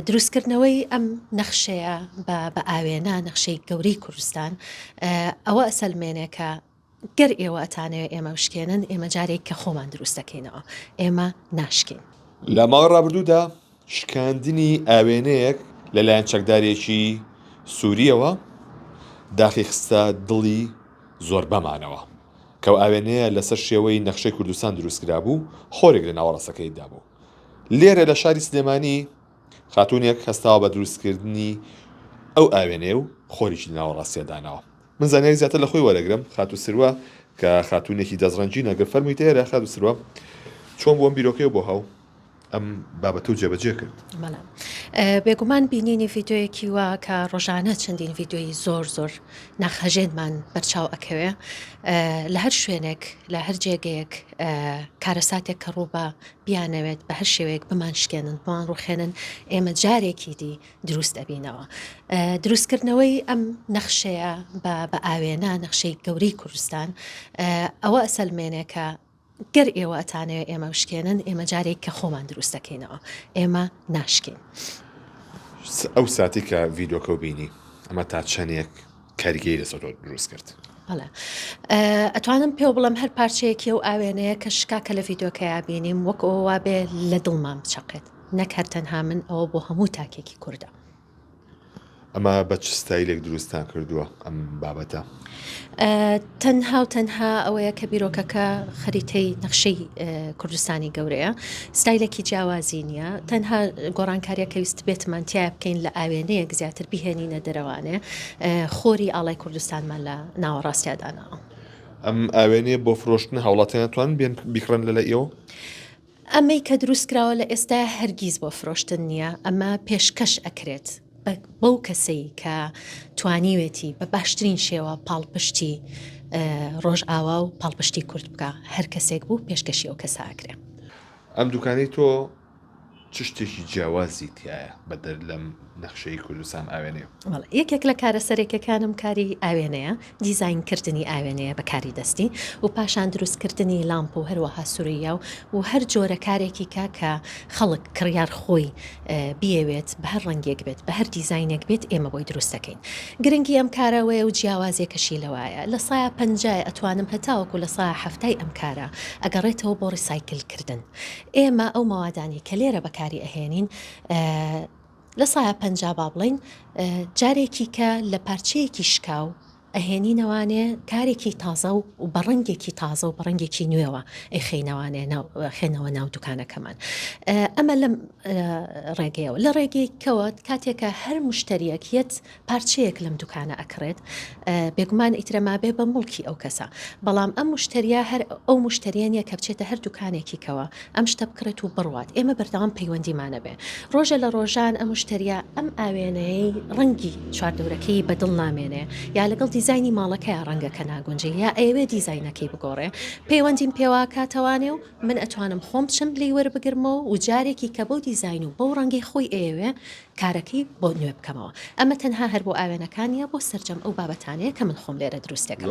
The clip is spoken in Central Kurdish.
دروستکردنەوەی ئەم نەخشەیە بە بە ئاوێنە، نەخشەی گەورەی کوردستان، ئەوە ئەسەلمێنێ کە گەر ئێوە ئەتانەوێ ئێمە بشکێنن، ئێمە جارێک کە خۆمان دروست دەکەینەوە، ئێمە ناشکێین. لە ماوەی ڕابردوودا شکاندنی ئاوێنەیەک لەلایەن چەکدارێکی سوورییەوە داخی خستە دڵی زۆربەمانەوە، کە ئەو ئاوێنەیە لەسەر شێوەی نەخشەی کوردستان دروستکرابوو، خۆرێک لە ناوەڕاستەکەیدا بوو. لێرە لە شاری سلێمانی خاتوونێک هەستاوە بە دروستکردنی ئەو ئاوێنەیە و خۆریکی لە ناوەڕاستیا داناوە. من زانیاری زیاتر لە خۆی وەرەگرم خاتوو سروە کە خاتوونێکی دەستڕەنگینە گەر فەرموویتە ئێرە خاتوو سروە چۆن بوو ئەم بیرۆکەیە بۆ هاو ئەم بابەتە و جێبەجێ کرد؟ بەڵێ بێگومان بینینی ڤیدیۆیەکی وا کە ڕۆژانە چەندین ڤیدیۆی زۆر زۆر ناخهەژێنمان بەرچاو ئەکەوێ لە هەر شوێنێک لە هەر جێگەیەک کارەساتێک کە ڕووبا بیانەوێت بە هەر شێوەیەک بمانشکێنن بمانڕوخێنن ئێمە جارێکی دی دروست ئەبینەوە. دروستکردنەوەی ئەم نەخشەیە بە بە ئاوێنە، نەخشەی گەورەی کوردستان، ئەوە ئەسەلمێنێ کە گەر ئێوە ئەتانەوێ ئێمە بشکێنن، ئێمە جارێک کە خۆمان دروست دەکەینەوە، ئێمە ناشکێین. ئەو ساتەی کە ڤیدۆکەو بینی ئەمە تا چەنێک کاریگەری لەسەر تۆ دروست کرد؟ بەڵێ ئەتوانم پێو بڵێم هەر پارچەیەکی ئەو ئاوێنەیە کە شکا کە لە ڤیدۆکەیا بینیم وەک ئەوە وابێ لە دڵمان بچەقێت. نەک هەر تەنها من ئەوە بۆ هەموو تاکێکی کوردە. ئەمە بە چ ستایلێک دروستتان کردووە ئەم بابەتە؟ تەنها و تەنها ئەوەیە کە بیرۆکەکە خەریتەی نەخشەی کوردستانی گەورەیە ستایلێکی جیاوازی نییە تەنها گۆڕانکاریەکە ویست بێتمان تیا بکەین لە ئاوێنەیەک زیاتر بهێنینە دەرەوانێ خۆری ئاڵای کوردستانمان لە ناوەڕاستیا داناوە. ئەم ئاوێنەیە بۆ فرۆشتنە هاوڵاتیان توان بێن بیکڕن لە لای ئێوە؟ ئەمەی کە دروست کراوە لە ئێستایا هەرگیز بۆ فرۆشتن نییە، ئەمە پێشکەش ئەکرێت بەو کەسەی کە توانیوێتی بە باشترین شێوە پاڵپشتی ڕۆژئاوا و پاڵپشتی کورد بکا، هەر کەسێک بوو پێشکەشی ئەو کەسە ئەکرێ. ئەم دوکانەی تۆ چ شتێکی جیاوازی تیایە بەدەر لەم نەخشەی کوردستان ئاوێنەیە؟ بەڵێ یەکێک لە کارە سەرەکیەکانم کاری ئاوێنەیە، دیزاین کردنی ئاوێنەیە بە کاری دەستی و پاشان دروست کردنی لامپ و هەروەها سورەیا و و هەر جۆرە کارێکی کە کە خەڵک کڕیار خۆی بیەوێت بە هەر ڕەنگێک بێت بە هەر دیزاینێک بێت ئێمە بۆی دروست دەکەین گرنگی ئەم کارە وەیە و جیاوازیەکەشی لەوایە لە سایا پەنجای ئەتوانم هەتاوەکو لە سایا حەفتای ئەم کارە ئەگەڕێتەوە بۆ ڕیسایکل کردن ئێمە ئەو مەوادانەی کە لێرە بەکاری ئەهێنین لە سایا 50 با بڵێین جارێکی کە لە پارچەیەکی شکاو ئەهێنینەوانێ کارێکی تازە و بە ڕەنگێکی تازە و بە ڕەنگێکی نوێوە ئەیخەینەوانێ ناو خێنەوە ناو دوکانەکەمان ئەمە لەم ڕێگەیەوە لە ڕێگەیەکەوە کاتێکە هەر مشتریەک یەت پارچەیەک لەم دوکانە ئەکڕێت بێگومان ئیترە مابێ بە موڵکی ئەو کەسە بەڵام ئەم مشتریە هەر ئەو مشتریە نیە کە بچێتە هەر دوکانێکی کەوە ئەم شتە بکڕێت و بڕوات ئێمە بەردەوام پەیوەندیمانە بێ ڕۆژە لە ڕۆژان ئەم مشتریە ئەم ئاوێنەیەی ڕەنگی چواردەورەکەی بەدڵ نامێنێ یا لەگەڵ دیزاینی ماڵەکەیا ڕەنگەکە ناگونجێ یا ئەیەوێ دیزاینەکەی بگۆڕێ پەیوەندیم پێوە کاتەوانێ و من ئەتوانم خۆم بچم لێی وەربگرمەوە و جارێکی کە بەو دیزاین و بەو ڕەنگەی خۆی ئەیەوێ کارەکەی بۆ نوێ بکەمەوە ئەمە تەنها هەر بۆ ئاوێنەکان نیە بۆ سەرجەم ئەو بابەتانەیە کە من خۆم لێرە دروستێکم.